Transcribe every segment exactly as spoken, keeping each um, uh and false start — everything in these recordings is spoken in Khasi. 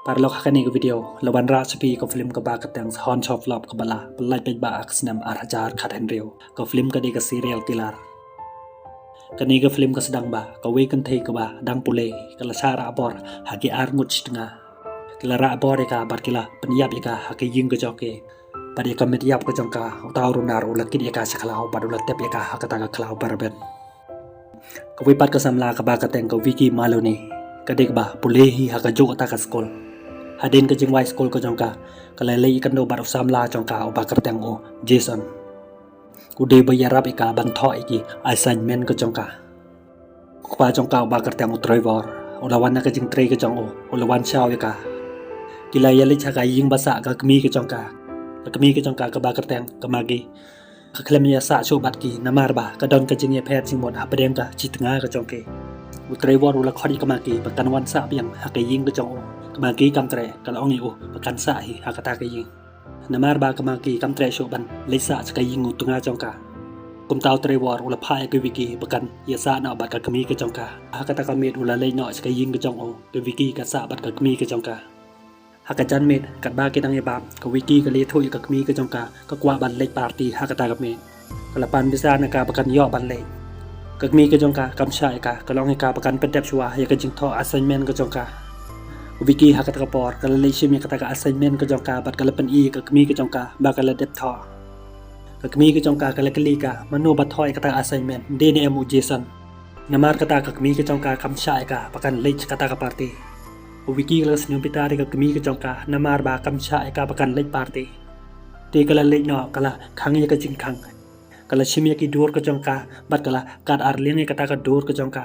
Paralok, ha kane ka video la wanrah sha phi ka film kaba kyrteng Haunts of Love kaba la pynlait paidbah ha ka snem ar hajar khathynriew. Ka film ka dei ka Serial Killer. Kane ka film ka sdang ba kawei ka kynthei kaba dang pule ka la shah rah bor ha ki arngut shitnga. Ki la rah bor ïa ka bad ki la pynïap ïa ka ha ka ïing ka jong ki. Bad ïa ka met ïap ka jong ka, uta u runar u la kit ïa ka sha khlaw bad u la tep ïa ka ha kata ka khlaw ba rben. Kawei pat ka samla kaba kyrteng ka Vicky Maloney, ka dei kaba pule hi ha kajuh kata ka skul. Hadien ka jingwai skul ka jong ka, ka la leit ïakynduh bad u samla jong ka uba kyrteng u Jason. U dei ba ïarap ïa ka ban thoh ïa ki assignment ka jong ka. U kpa jong ka uba kyrteng u Trevor, u la wan na ka jingtrei ka jong u, u la wan shaw ïa ka. Ki la ïaleit ha ka ïing ba sah ka kmie ka jong ka. Ka kmie ka jong ka kaba kyrteng ka Maggie, ka khlem ïa sah shuh bad ki namar ba ka don ka jingïapher jingmut hapdeng ka shitnga ka jong ki. U Trevor u la khot ïa ka Maggie ba kan wan sah biang ha ka ïing ka jong u. Ka Maggie kam treh, ka la ong ïa u ba kan sah hi ha kata ka ïing. Namar ba ka Maggie kam treh shuh ban leit sah sha ka ïing u tnga jong ka. Kumta u Trevor u la phah ïa ka Vicky ba kan ïa sah noh bad ka kmie ka jong ka. Ha kata ka miet u la leit noh sha ka ïing ka jong u. Ka Vicky ka sah bad ka kmie ka jong ka. Ha ka janmiet katba ki dang ïabam, ka Vicky ka la ïathuh ïa ka kmie ka jong ka, ka kwah ban leit party ha kata ka miet. Ka la pan visa na ka ba kan ïoh ban leit. Ka kmie ka jong ka kam shah ïa ka, ka la ong ïa ka ba kan pyndep shuwa ïa ka jingthoh assignment ka jong ka. Ka Vicky ha kata ka por ka la leit shim ïa kata ka assignment ka jong ka bad ka la pyni ïa ka kmie ka jong ka ba ka la dep thoh. Ka kmie ka jong ka ka la kylli ka, mano ba thoh ïa kata ka assignment, dei ne em u Jason? Namar kata ka kmie ka jong ka kam shah ïa ka ba kan leit sha kata ka party. U Vicky ka la sngewbitar ïa ka kmie ka jong ka namar ba kam shah ïa ka ba kan leit party. Te ka la leit noh, ka la khang ïa ka jingkhang. Ka la shim ïa ki dur ka jong ka bad ka la kat arliang ïa kata ka dur ka jong ka.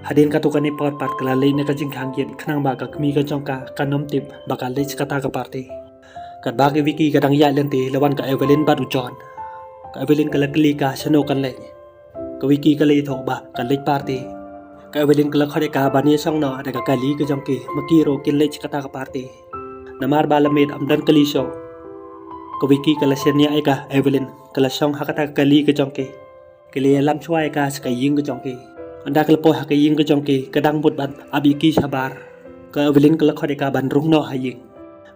Hadien katto katne por pat ka la leit na ka jingkhang ïit khnang ba ka kmie ka jong ka kan ym tip ba ka leit sha kata ka party. Katba ka Vicky ka dang ïaid lynti, la wan ka Evelyn bad u John. Ka Evelyn ka la kylli ka shano kan leit. Ka Vicky ka la ïathuh ba kan leit party. Ka Evelyn ka la khot ïa ka ban ïashong noh da ka kali ka jong ki, ma ki ruh kin leit sha kata ka party. Namar ba la miet ym don kali shuh, ka Vicky ka la shaniah ïa ka Evelyn, ka la shong ha kata ka kali ka jong ki. Ki la ïalam shuwa ïa ka sha ka ïing ka jong ki. Ynda ka la poi ha ka ïing ka jong ki, ka dang mut ban ap ïa ki shabar. Ka Evelyn ka la khot ïa ka ban rung noh ha ïing.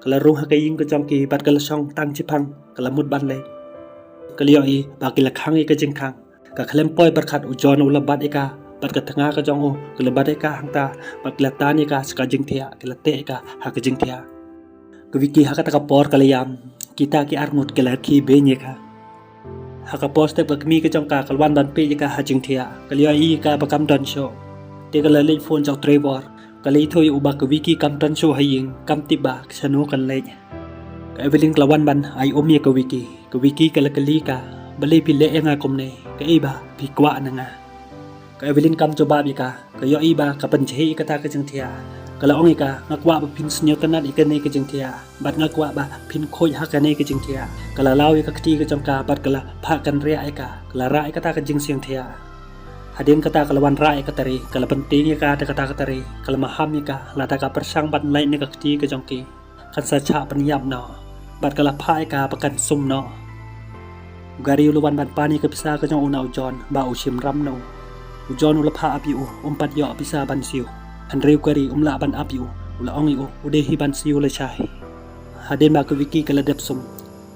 Ka la rung ha ka ïing ka jong ki bad ka la shong tang shiphang, ka la mut ban leit. Ka la ïohi ba ki la khang ïa ka jingkhang. Ka khlem poi pyrkhat u John u la bat ïa ka bad ka tnga ka jong u, ki la bat ïa ka hangta bad ki la tan ïa ka sha ka jingthiah, ki la teh ïa ka ha ka jingthiah. Ka Vicky ha kata ka por ka la ïam, kita ki arngut ki la khie beiñ ïa ka. Ha ka por step ka kmie ka jong ka ka la wan ban peit ïa ka ha jingthiah, ka la ïohi ïa ka ba kam don shuh. Te ka la leit phone sha u Trevor, ka la ïathuh ïa u ba ka Vicky kam don shuh ha ïing, kam tip ba shano kan leit. Ka Evelyn ka la wan ban ai um ïa ka Vicky. Ka Vicky ka la kylli ka, balei phi leh ïa nga kumne, kaei ba phi kwah na nga? Ka Evelyn kam jubab ïa ka, ka ïohi ba ka pynjhieh ïa kata ka jingthiah. Ka la ong ïa ka, nga kwah ba phin sngewtynnat ïa kane ka jingthiah, bad nga kwah ba phin khuid ha kane ka jingthiah. Ka la law ïa ka kti ka jong ka bad ka la phah kynriah ïa ka, ka la rah ïa kata ka jingsiang thiah. Hadien kata ka la wanrah ïa ka tari, ka la pyntieng ïa ka da kata ka tari, ka la maham ïa ka, lada ka pyrshang ban lait na ka kti ka jong ki, kan sa shah pynïap noh, bad ka la phah ïa ka ba kan sum noh. U Gary u la wan ban pan ïa ka pisa ka jong u na u John ba u shim ram na u. U John u la phah ap ïa u, um pat ïoh pisa ban siew. Hynrei u Gary um lah ban ap ïa u, u la ong ïa u, u dei hi ban siew lashai. Hadien ba ka Vicky ka la dep sum,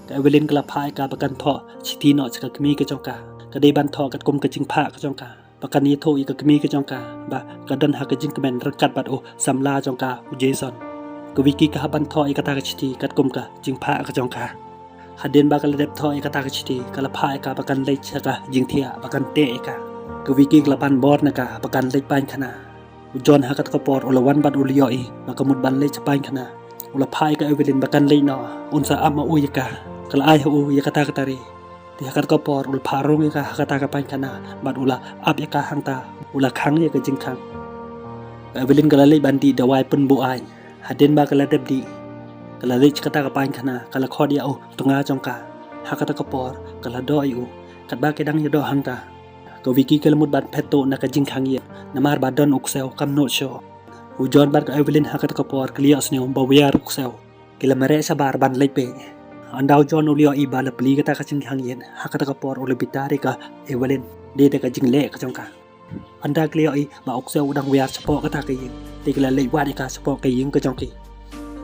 ka Evelyn ka la phah ïa ka ba kan thoh shithi noh sha ka kmie ka jong ka. Ka dei ban thoh katkum ka jingphah ka jong ka. Ba kan ïathuh ïa ka kmie ka jong ka ba ka don ha ka jingkmen ryngkat bad u samla jong ka u Jason. Ka Vicky ka hap ban thoh ïa kata ka shithi katkum ka jingphah ka jong ka. Hadien ba ka la dep thoh ïa kata ka shithi, ka la phah ïa ka ba kan leit sha ka jingthiah, ba kan teh ïa ka. Ka Vicky ka la pan bor na ka ba kan leit painkhana. U John ha kata ka por u la wan bad u la ïohi ba ka mut ban leit sha painkhana. U la phah ïa ka Evelyn ba kan leit noh, un sa ap ma u ïa ka. Ka la ai ha u ïa kata ka tari. Te ha kata ka por u la phah rung ïa ka ha kata ka painkhana bad u la ap ïa ka hangta, u la khang ïa ka jingkhang. Ka Evelyn ka la leit ban dih dawai pynbuaid. Hadien ba ka la dep dih, ka la leit sha kata ka painkhana, ka la khot ïa u tnga jong ka. Ha kata ka por ka la doh ïa u. Katba ki dang ïadoh hangta, ka Vicky ka la mut ban phet tuh na ka jingkhang ïit, namar ba don u ksew kam nud shuh. U John bad ka Evelyn ha kata ka por ki la ïohsngew ba wiar u ksew. Ki la mareh shabar ban leit peit. Ynda u John u la ïohi ba la plie kata ka jingkhang ïit, ha kata ka por u la bitar ïa ka Evelyn dei da ka jingleh ka jong ka. Ynda ki la ïohi ba u ksiew u dang wiar shapoh kata ka ïing, te ki la leit wad ïa ka shapoh ka ïing ka jong ki.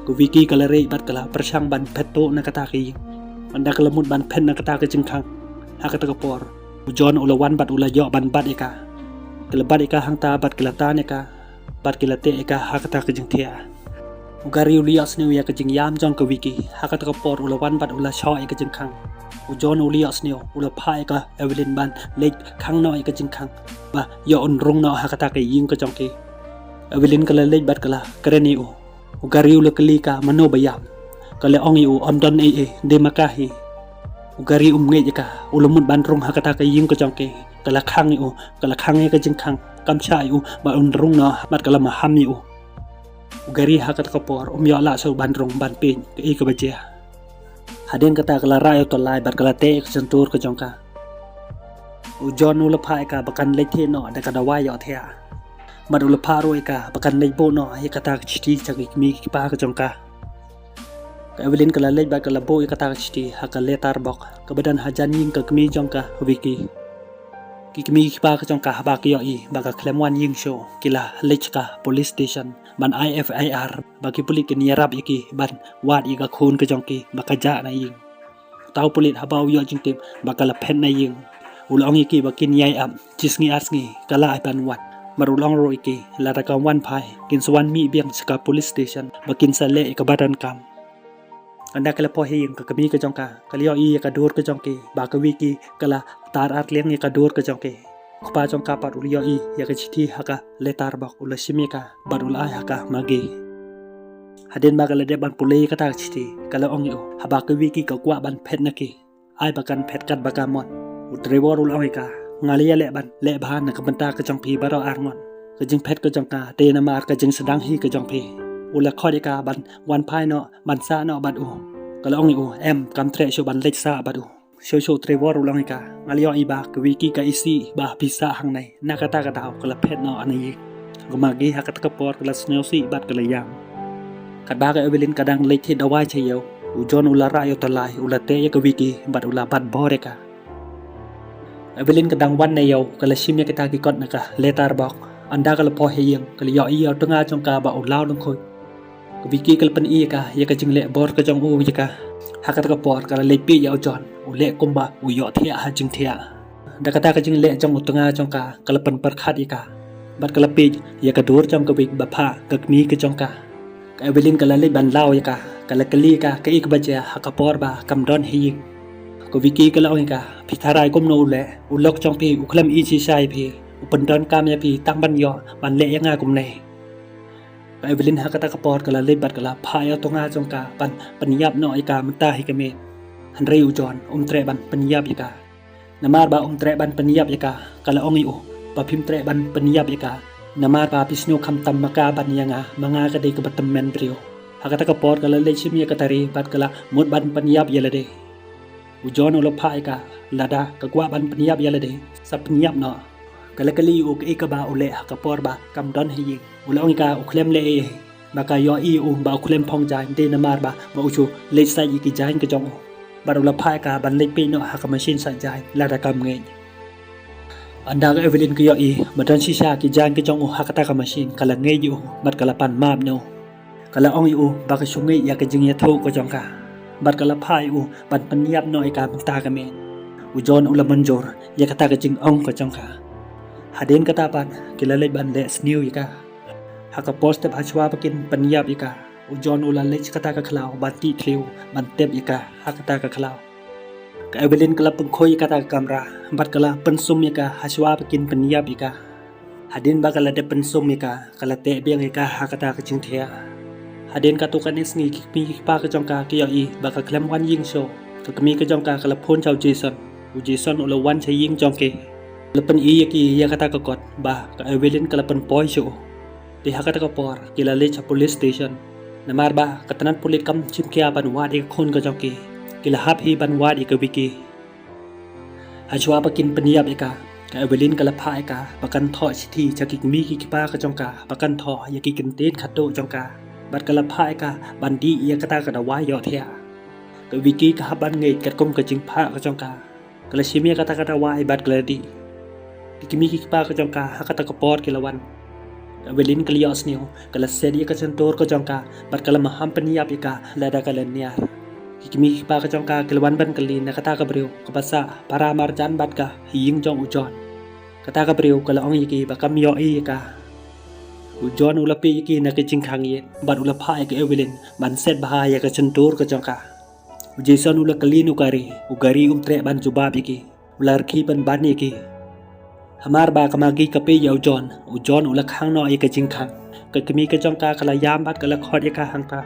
Ka Vicky ka la rieh bad ka la pyrshang ban phet tuh na kata ka ïing. Ynda ka la mut ban phet na kata ka jingkhang, ha kata ka por u John u la wan bad u la ïoh ban bat ïa ka. Ki la bat ïa ka hangta bad ki la tan ïa ka bad ki la teh ïa ka ha kata ka jingthiah. U Gary u la ïohsngew ïa ka jingïam jong ka Vicky, ha kata ka por u la wan bad u la shoh ïa ka jingkhang. U John u la ïohsngew, u la phah ïa ka Evelyn ban leit khang noh ïa ka jingkhang ba ïoh un rung noh ha kata ka ïing ka jong ki. Evelyn ka la leit bad ka la kren ïa u. U Gary u la kylli ka mano ba ïam. Ka la ong ïa u, ym don ei ei, dei ma ka hi. U Gary um ngeit ïa ka, u la mut ban rung ha kata ka ïing ka jong ki. Ka la khang ïa u, ka la khang ïa ka jingkhang, kam shah ïa u ba un rung noh, bad ka la maham ïa u. U Gary ha kata ka por um ïoh lah shuh ban rung ban peit kaei kaba jia. Hadien kata ka la rah ïa u tyllai bad ka la teh ïa ka shyntur ka jong ka. U John u la phah ïa ka ba kan leit thied noh da ka dawai ïohthiah. Bad u la phah ruh ïa ka ba kan leit buh noh ïa kata ka shithi sha ki kmie ki kpa ka jong ka. Ka Evelyn ka la leit bad ka la buh ïa kata ka shithi ha ka letter box kaba don hajan ïing ka kmie jong ka Vicky. Ki kmie ki kpa ka jong ka haba ki ïohi ba ka khlem wan ïing shuh, ki la leit sha ka police station ban ai F I R ba ki pulit kin ïarap ïa ki ban wad ïa ka khun ka jong ki ba ka jah na ïing. Uta u pulit haba u ïoh jingtip ba ka la phet na ïing, u la ong ïa ki ba kin ïai ap shi sngi ar sngi, ka la ai ban wan. Bad u la ong ruh ïa ki lada kam wan phai, kin sa wan mih biang sha ka police station ba kin sa leh ïa kaba donkam. Ynda ka la poi ha ïing, ka kmie ka jong ka ka la ïohi ïa ka dur ka jong ki ba ka Vicky ka la tar ar liang ïa ka dur ka jong ki. U kpa jong ka pat u la ïohi ïa ka shithi ha ka letter box, u la shim ïa ka bad u la ai ha ka Maggie. Hadien ba ka la dep ban pule ïa kata ka shithi, ka la ong ïa u, haba ka Vicky ka kwah ban phet na ki, ai ba kan phet katba ka mon. U Trevor u la ong ïa ka, nga la ïaleh ban leh bha na ka bynta ka jong phi baroh arngut. Ka jingphet ka jong ka dei namar ka jingsdang hi ka jong phi. U la khot ïa ka ban wan phai noh ban sah noh bad u. Ka la ong ïa u, em, kam treh shuh ban leit sah bad u. Shuh shuh, Trevor u la ong ïa ka, nga la ïohi ba ka Vicky ka isih ba phi sah hangne. Na kata ka daw ka la phet noh na ïing. Ka Maggie ha kata ka por ka la sngewsih bad ka la ïam. Katba ka Evelyn ka dang leit thied dawai sha ïew, u John u la rah ïa u tyllai, u la teh ïa ka Vicky bad u la bat bor ïa ka. Evelyn ka dang wan na ïew, ka la shim ïa kita ki kot na ka letter box. Ynda ka la poi ha ïing, ka la ïohi ïa u tnga jong ka ba u law lyngkhuit. Ka Vicky ka la pyni ïa ka ïa ka jingleh bor ka jong u ïa ka. Ha kata ka por ka la leit peit ïa u John, u leh kumba u ïohthiah ha jingthiah. Da kata ka jingleh jong u tnga jong ka ka la pynpyrkhat ïa ka. Bad ka la peit ïa ka dur jong ka Vic ba phah ka kmie ka jong ka. Ka Evelyn ka la leit ban law ïa ka, ka la kylli ïa ka kaei kaba jia ha ka por ba kam don ha ïing. Ka Vicky ka la ong ïa ka, phi tharai kumno u leh, u lok jong phi u khlem ïeit shisha ïa phi, u pyndonkam ïa phi tang ban ïoh ban leh ïa nga kumne. Ka Evelyn ha kata ka por ka la leit bad ka la phah ïa u tnga jong ka ban pynïap noh ïa ka mynta hi ka miet. Hynrei u John um treh ban pynïap ïa ka. Namar ba um treh ban pynïap ïa ka, ka la ong ïa u, ba phim treh ban pynïap ïa ka. Namar ba phi sngew khamtam ma ka ban ïa nga, ma nga ka dei kaba tymmen briew. Ha kata ka por ka la leit shim ïa ka tari bad ka la mut ban pynïap ïa lade. U John u la phah ïa ka, lada ka kwah ban pynïap ïa lade, sa pynïap noh. Ka la kylli ïa u kaei kaba u leh ha ka por ba kam don ha ïing. U la ong ïa ka u khlem leh ei ei. Ba ka ïohi ïa u ba u khlem phong jaiñ, dei namar ba, ba u shu leit sait ïa ki jaiñ ka jong u. Bad u la phah ïa ka ban leit peit noh ha ka mashin sait jaiñ lada kam ngeit. Ynda ka Evelyn ka ïohi ba don shisha ki jaiñ ka jong u ha kata ka mashin, ka la ngeit ïa u bad ka la pan map na u. Ka la ong ïa u ba ka shu ngeit ïa ka jingïathuh ka jong ka. Bad ka la phah ïa u ban pynïap noh ïa ka mynta ka miet. U John u la mynjur ïa kata ka jingong ka jong ka. Hadien kata pat ki la leit ban leh sniew ïa ka. Ha ka por step hashwa ba kin pynïap ïa ka, u John u la leit sha kata ka khlaw ban tih thliew ban tep ïa ka ha kata ka khlaw. Ka Evelyn ka la pynkhuid ïa kata ka kamra bad ka la pynsum ïa ka hashwa ba kin pynïap ïa ka. Hadien ba ka la dep pynsum ïa ka, ka la teh biang ïa ka ha kata ka jingthiah. Hadien katto katne sngi ki kmie ki kpa ka jong ka ki ïohi ba ka khlem wan ïing shuh. Ka kmie ka jong ka ka la phone sha u Jason. U Jason u la wan sha ïing jong ki. U la pyni ïa ki ïa kata ka kot ba ka Evelyn ka la pynpoi sha u. Te ha kata ka por ki la leit sha police station. Namar ba ka tnat pulit kam shim khia ban wad ïa ka khun ka jong ki, ki la hap hi ban wad ïa ka Vicky. Hashwa ba kin pynïap ïa ka, ka Evelyn ka la phah ïa ka ba kan thoh shithi sha ki kmie ki kpa ka jong ka ba kan thoh ïa ki kyntien khatduh jong ka. Bad ka la phah ïa ka ban dih ïa kata ka dawai ïohthiah. Ka Vicky ka hap ban ngeit katkum ka jingphah ka jong ka. Ka la shim ïa kata ka dawai bad ka la dih. Ki kmie ki kpa ka jong ka ha kata ka por ki la wan. Ka Evelyn ka la ïohsngew, ka la set ïa ka shyntur ka jong ka bad ka la maham pynïap ïa ka lada ka la niar. Ki kmie ki kpa ka jong ka ki la wan ban kylli na kata ka briew kaba sah para marjan bad ka ha ïing jong u John. Kata ka briew ka la ong ïa ki ba kam ïohi ïa ka. U John u la peit ïa ki na ka jingkhang ïit bad u la phah ïa ka Evelyn ban set bha ïa ka shyntur ka jong ka. U Jason u la kylli na u Gary, u Gary um treh ban jubab ïa ki. U la rkhie pynban ïa ki. Hamar ba ka Maggie ka peit ïa u John, u John u la khang noh ïa ka jingkhang. Ka kmie ka jong ka ka la ïam bad ka la khot ïa ka hangta.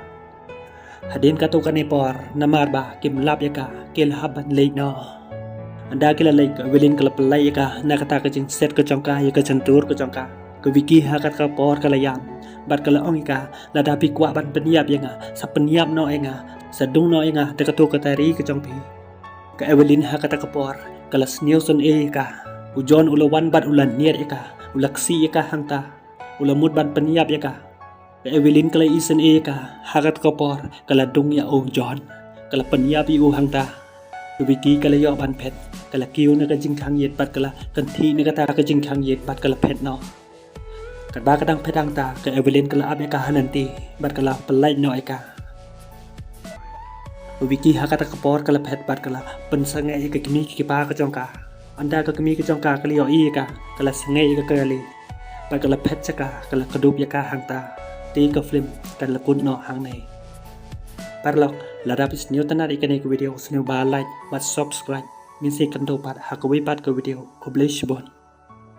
Hadien katto katne por, namar ba kim lap ïa ka, ki la hap ban leit noh. Ynda ki la leit, ka Evelyn ka la pynlait ïa ka na kata ka jingset ka jong ka ïa ka shyntur ka jong ka. Ka Vicky ha kata ka por ka la ïam bad ka la ong ïa ka, lada phi kwah ban pynïap ïa nga, sa pynïap noh ïa nga, sa dung noh ïa nga da kato ka tari ka jong phi. Ka Evelyn ha kata ka por ka la sniew sngewsih ïa ka. U John u la wan bad u la niat ïa ka, u la ksih ïa ka hangta, u la mut ban pynïap ïa ka. Ka Evelyn ka la isynei ïa ka, ha kata ka por ka la dung ïa u John, ka la pynïap ïa u hangta. Ka Vicky ka la ïoh ban phet, ka la kiew na ka jingkhang ïit bad ka la kynthih na kata ka jingkhang ïit bad ka la phet noh. Katba ka dang phet hangta, ka Evelyn ka la ap ïa ka ha lynti bad ka la pynlait noh ïa ka. Ka Vicky ha kata ka por ka la phet bad ka la pynsangeh ïa ka kmie ki kpa ka jong ka. Ynda ka kmie ka jong ka ka la ïohi ïa ka, ka la sangeh ïa ka kali bad ka la phet sha ka, ka la kdup ïa ka hangta. Te ka film ka la kut noh hangne. Paralok, lada phi sngewtynnad ïa kane ka video, sngewbha like bad subscribe. Ngin sa ïakynduh pat ha kawei pat ka video. Khublei shibun.